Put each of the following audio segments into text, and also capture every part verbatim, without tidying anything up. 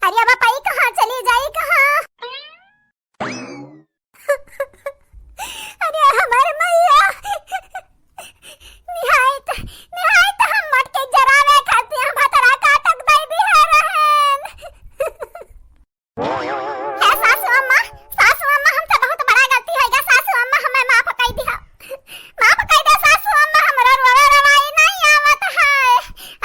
अरे बापा, ई कहाँ चली जाई, कहाँ? अरे हमार मैया, निहायत, निहायत हम मटके जरावे खातिर हम भतरा काटक दे दिहे रहन। हे सासू अम्मा, सासू अम्मा, हमसे बहुत बड़ा गलती होइ गया। सासू अम्मा, हमें माफ कइ दिहा, माफ कइ दे सासू अम्मा, हमरा रोवे रवाई नहीं आवत है।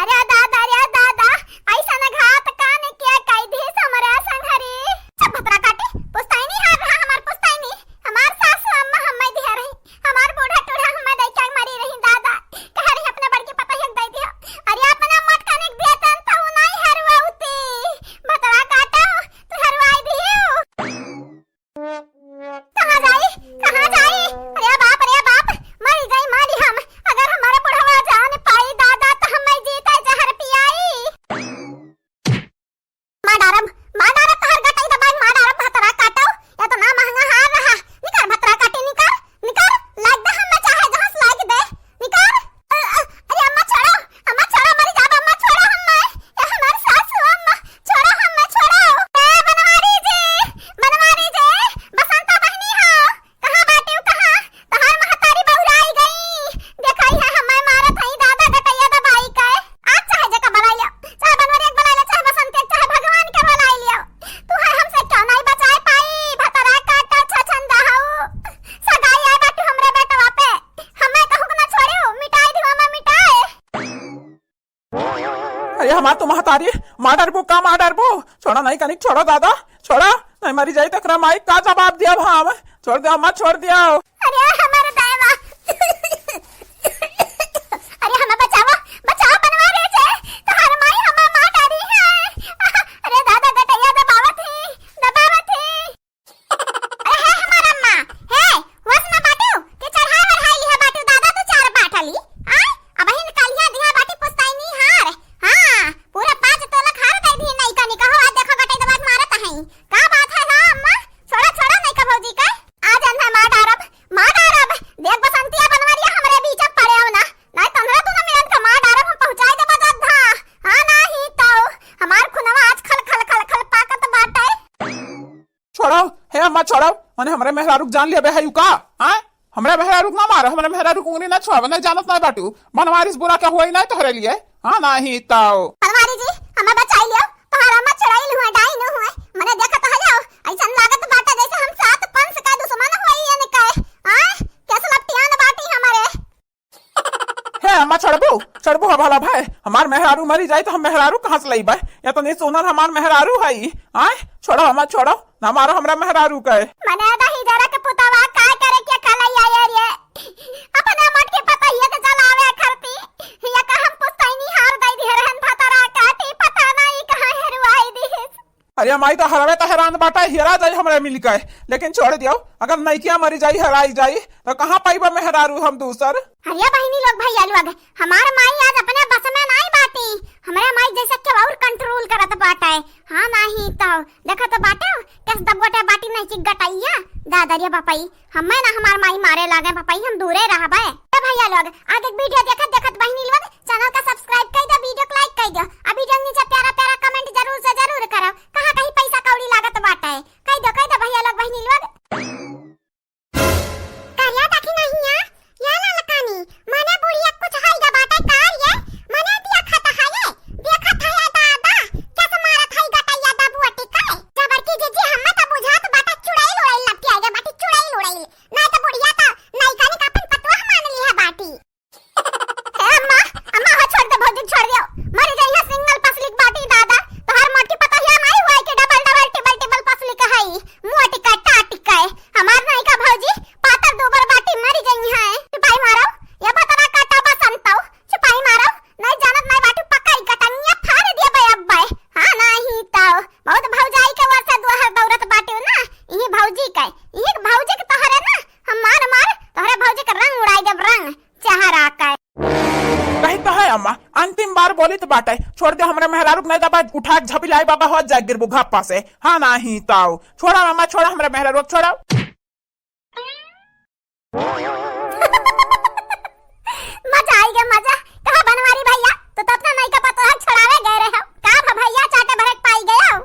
अरे दादा, अरे दादा, ऐसन घात कान के कइ दिहिस हमरे संघरी। सब भतरा काटी, पुस्तैनी हार रहा हमार पुस्तैनी, हमार सासू अम्मा हमें दिहे रही। हमार बूढ़ा टूढ़ा हमें देख के मरी रही दादा। कह रही अपने बड़की पतोहिया के दे दियो। अरे अपना मटकनिक बेतन तो उ नहीं हरवाउती। भतरा काटो, तू हरवाई दियो। कहाँ जाई? कहाँ जाई? अरे बाप रे बाप, मरी गई मारी हम। अगर हमारे बुढ़वा जान पाई दादा तो हमें जीते जहर पियाई। मार डारब, मार डारब, तोहर गटई दबाई, मार डारब, भतरा काटो, इतना महंगा हार रहा। निकर भतरा काटी, निकर, निकर, लाग दे हमें चाहे जहाँ से लाग दे, निकर। अ, अ, अरे अम्मा छोड़ो, अम्मा छोड़ो, मर जाब, अम्मा छोड़ो हमें, ये हमार सासू अम्मा, छोड़ो हमें, छोड़ो। ए बनवारी जी, बनवारी जी, बसंता बहिनी हो, कहाँ बाटे हो, कहाँ? तोहार महतारी बउराई गई। देखा, इहे हमें मारत हई दादा गटैया दबाई के। आज चाहे जेका बुलाई ले, चाहे बनवरिया के बुलाई ले, चाहे बसंती के, चाहे भगवान के बुलाई लियो। तू है हमसे क्यों नहीं बचाए पाई? भतरा काटा छछन दहऊ। सगाई आए बाटू हमरे बेटवा पे। हमें कहूँ के ना छोड़ियो, मिटाई दियो, हमें मिटाए। अरे हमार तो महतारी, मार डारबो का, मार डारबो? छोड़ा नहीं कनिक, छोड़ा दादा, छोड़ा, नहीं मरी जाई तकरा माई का जवाब दिया हम? छोड़ दे अम्मा, छोड़ दिया। अरे हमार दायवा, अरे हमें बचावा, बचावा बनवारी जी, तोहार माई हमें मार डारी है। अरे दादा गटैया दबावत ही, दबावत ही। अरे हे हमार अम्मा, हे, होश में बाटू कि चढ़ाई बढ़ाई लिहा बाटू दादा, तू चार बाटली। आय, अबहिन कालिया दिहा बाटी पुस्तैनी हार। हाँ, पूरा पाँच तोला हार दे दी नहीं कनी कहो, आज देखो गटई दबात मारत हई। का बात है ना अम्मा? छोड़ा, छोड़ा नहीं का भौजी का। आज अन्हा मार डारब, मार डारब। देख बसंतिया बनवरिया हमरे बीच में पड़े हो ना, नहीं तो हमरा तू ना मिलन का मार डारब, हम पहुँचाई देबा गद्दा। हाँ, नहीं तो हमार खुनवा आज खल खल खल खल पाकत बाटे। छोड़ो, हे अम्मा छोड़ो, मने हमरे मेहरारू के जान लेबे है यू का? हाँ? हमरे मेहरारू के ना मारो, हमरे मेहरारू के उंगली ना छुआवे, नहीं जानत ना बाटू। बनवारिस बुरा का होई नहीं तोहरे लिए। हाँ, नहीं तो। बनवारी जी, हमें बचाई लियो, तोहरा अम्मा चुड़ैल हुए, डाइन हुए, मने देखत हो जाओ, ऐसन लागत बाटे जैसे हम सात पंच का दुश्मन होई इनके। हाँ? कैसे लपटियान बाटी हमारे। हे अम्मा, छोड़बू? छोड़बू? हा भला भाई, हमार मेहरारू मरी जाई तो हम मेहरारू कहाँ से लईबे? या तो नहीं सुनल हमार मेहरारू है। आय, छोड़ो अम्मा, छोड़ो, ना मारो हमरा मेहरारू के। मने दही जरा के पुतवा का करे के कलैया ये रे? अपना मोटकी पतोहिया के जलावे खरती, या का हम पुस्तैनी हार दई दिहे रहन भतरा काटी, पता नहीं कहाँ हेरुआई दिहिस। अरे माई, तो हरवे तो हैरान बाटा, हेरा जाई हमरा मिल के, लेकिन छोड़ दियो, अगर नैकिया मरी जाई, हेराई जाई, तो कहाँ पाइबा मेहरारू हम दूसर? अरे बहिनी लोग, भैया लोग, हमार माई आज अपने बस में नाई बाटी, हमरा माई जैसे के और कंट्रोल करत बाटे। हाँ, नाही तो देखत बाटे, कस दबोटे बाटी नहीं चिक गटैया, दादा रे बापई, हमें ना हमार माई मारे लागे बापई, हम दूरे रहबे। ए भैया लोग, आगे के वीडियो देखत देखत बहिनी लोग चैनल का सब्सक्राइब कर दो, वीडियो को लाइक कर दो, आ वीडियो के नीचे प्यारा प्यारा कमेंट जरूर से जरूर करो। कहाँ कहीं पैसा कौड़ी लागत बाटे, कह दो, कह दो भैया लोग, बहिनी लोग। करिया देखी नहीं है, या ललकानी, मने बुढ़िया कुछ है गा बाटे कार ये, मने दिया खाता है ये, दिया खाता है दादा, कैसे मारत है गटैया दबुआ टिकाए। जबर की जीजी, हमें तो बुझात बाटे चुड़ैल उड़ैल लपटी आइगा बाटी, चुड़ैल उड़ैल। नहीं तो बुढ़िया तो नैकानी का अपन पतवा मान ली है बाटी। हे अम्मा, अम्मा, हो छोड़ दे भौजी, छोड़ दियो। मर गई है सिंगल पसली की बाटी दादा। तोहार मोटी पतोहिया नहीं हुआ है कि डबल डबल टिबल टिबल पसली का है। मोटी का टाटी का है। हमार नहीं का भौजी, पातर दो बार बाटी मरी गई है। सिपाही मारो, ये बतरा काटा बसंतो। सिपाही मारो, नहीं जानत नहीं बाटू पकड़ कटनिया फाड़ दिया बे अब्बे। हाँ नहीं तो, बहुत भौजाई के वर्षा दुआर दौड़त बाटू ना। यही भौजी का, यही भौजी के तोहरे ना, हम मार मार तोहरे भौजी के रंग उड़ाई देब रंग। चेहरा का। कही तो है अम्मा, अंतिम बार बोली तो बाटे, छोड़ दे हमरे मेहरारू के, नहीं तो बा उठा के झपिलाई बाबा हो जाए गिरबू घप्पा से। हाँ, नाही ताऊ, छोड़ा अम्मा, छोड़ा हमरे मेहरारू, छोड़ा। मजा आई गया, मजा। कहा बनवारी भैया, तू तो अपना नई का पतोह छोड़ावे गए रहे हो, का भा भैया चाटे भरे के पाई गया हो?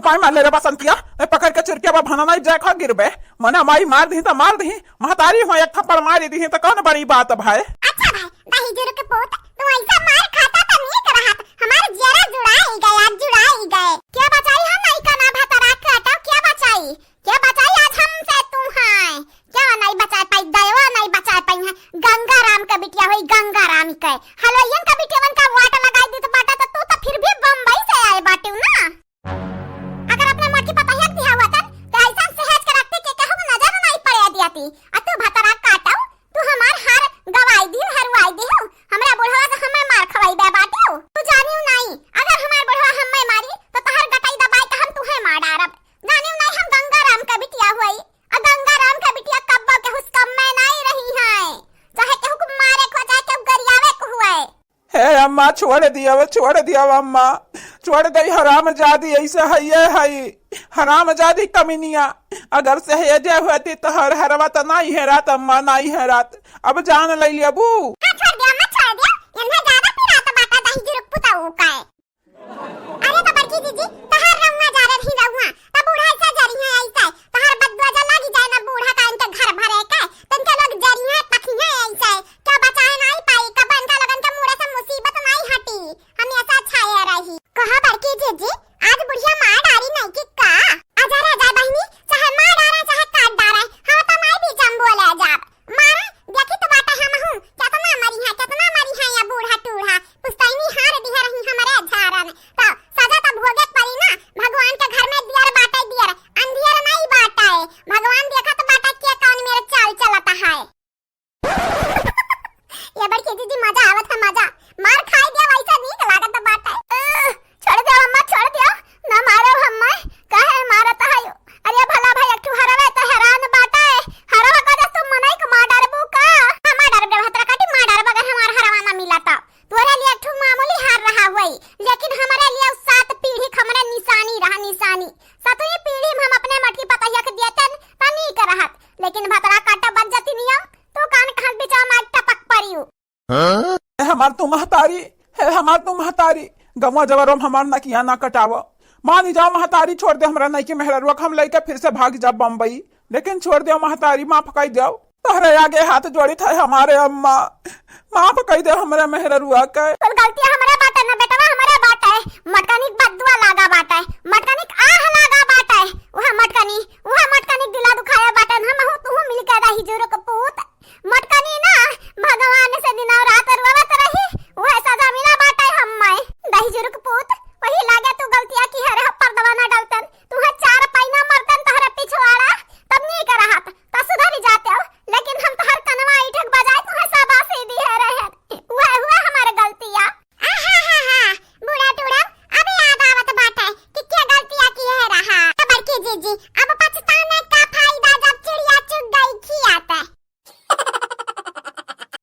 पाई मार ले रे बसंतिया, ए पकड़ के चुरकिया बा भना नाई जाए खा गिरबे। मना माई मार दिही त मार दिही, महतारी हो एक थप्पड़ मारी दिही त कौन बड़ी बात भाई। अच्छा भाई, दही जुर के पूत, तू ऐसा मार खाता त नीक रहत, हमार जियरा जुड़ाई गए, आज जुड़ाई गए। क्या बचाई हम नाई का ना भतरा काटा, क्या बचाई? क्या बचाई आज हमसे तू है? क्या नाई बचाए पाई, दयवा नाई बचाए पाई है। गंगा राम का बिटिया होई, गंगा राम के। हलवाइयन का बिटियवन का वाट लगाई दी त बाटा त तू त फिर भी बम्बई से आए बाटिउ ना। अगर अपने मोटकी पतहिया के बियाह हुआ तन, त ऐसा सहेज के रखती कि केहू के नजर नाई पड़े दियाती। आ तू भतरा काटऊ, तू हमार हार गवाई दिहू, हरवाई दिहू। हमरा बुढ़वा से हमें मार खवाई बे बाटिउ। तू जानिउ नाई, अगर हमार बुढ़वा हमें मारी, त तहर गटई दबाई के हम तुहे मार डारब। जानिउ नाई हम गंगा राम के बिटिया हुई, आ गंगा राम के बिटिया कब्बो केहू से कम में नाई रही है। चाहे केहू को मारे को, चाहे केहू गरियावे को हुए। हे अम्मा, छोड़ दिया वो, छोड़ दिया वो अम्मा, छोड़ दे। हराम जादी ऐसे है, ये है हराम जादी कमीनिया। अगर सहेजे होती तो हर हरवा तो नाई है रात अम्मा, नाई है रात। अब जान ले लेबू। हाँ, छोड़ दिया अम्मा, छोड़ दिया। इन्हें ज्यादा पिरात बाटा दही जुरुक पुताऊ का है। अरे तो बड़की जीजी, तहार रउआ जा रही रउआ, त बूढ़ा ऐसा जरी है ऐसा, तहार बदुआ जा लागी जाए ना बूढ़ा का इनके घर भरे के, त इनके लोग जरी है पखी है ऐसा, क्या बचाए नाई पाई, कब इनका लोगन के मुड़े से मुसीबत नाई हटी, हमेशा छाए रही। कहा बड़की जीजी, आज बुढ़िया मार डारी नहीं कि का? आजा रे जा बहिनी, चाहे मार डारा चाहे काट डारा, हम तो नाई बीच में बोले जाब। मारा, देखी तो बाटा हम हूँ, कितना मरी है, कितना मरी है या बूढ़ा टूढ़ा। पुस्तैनी हार दिहे रही हमरे झारन। तो सजा तो भोगे के पड़ी ना, भगवान के घर में दियर बाटे दियर, अंधियर नहीं बाटे। भगवान देखत बाटे के कौन मेरे चाल चलता है। ये बड़की दीदी मजा आवत है, मजा। मार खाई दिया वैसा नीक लागत बाटे। अह, छोड़ दियो अम्मा, छोड़ दियो, ना मारो हम्मा, काहे मारत है? अरे भला भाई, एक ठो हरवा तो हैरान बाटे, हरवा का जस तू मनई के मार डारबू का? हाँ, मार डारब, हतरा काटी मार डारब, अगर हमार हरवा ना मिला तो। तोरे लिए एक ठो मामूली हार रहा हुई, लेकिन हमारे लिए उ सात पीढ़ी के हमरे निशानी रहा, निशानी। सातवीं पीढ़ी में हम अपने मटकी पतहिया के दियतन, त नीक रहत, लेकिन भतरा काटा बज जाती नियम, तो कान कहाँ बिचावा मार टपक पड़ियो। हे हमार तू महतारी, हे हमार तू महतारी, गंवा जवरम हमार नकिया ना कटाव। मानी जाओ महतारी, छोड़ दे हमरा नइकी मेहररुआ के, हम लइके फिर से भाग जाब बम्बई, लेकिन छोड़ दे महतारी, माफ कई दो। तोहरे आगे हाथ जोड़ी थे हमारे अम्मा, माफ कई दे हमरे मेहररुआ के। कुल गलतियाँ हमरे बाटे न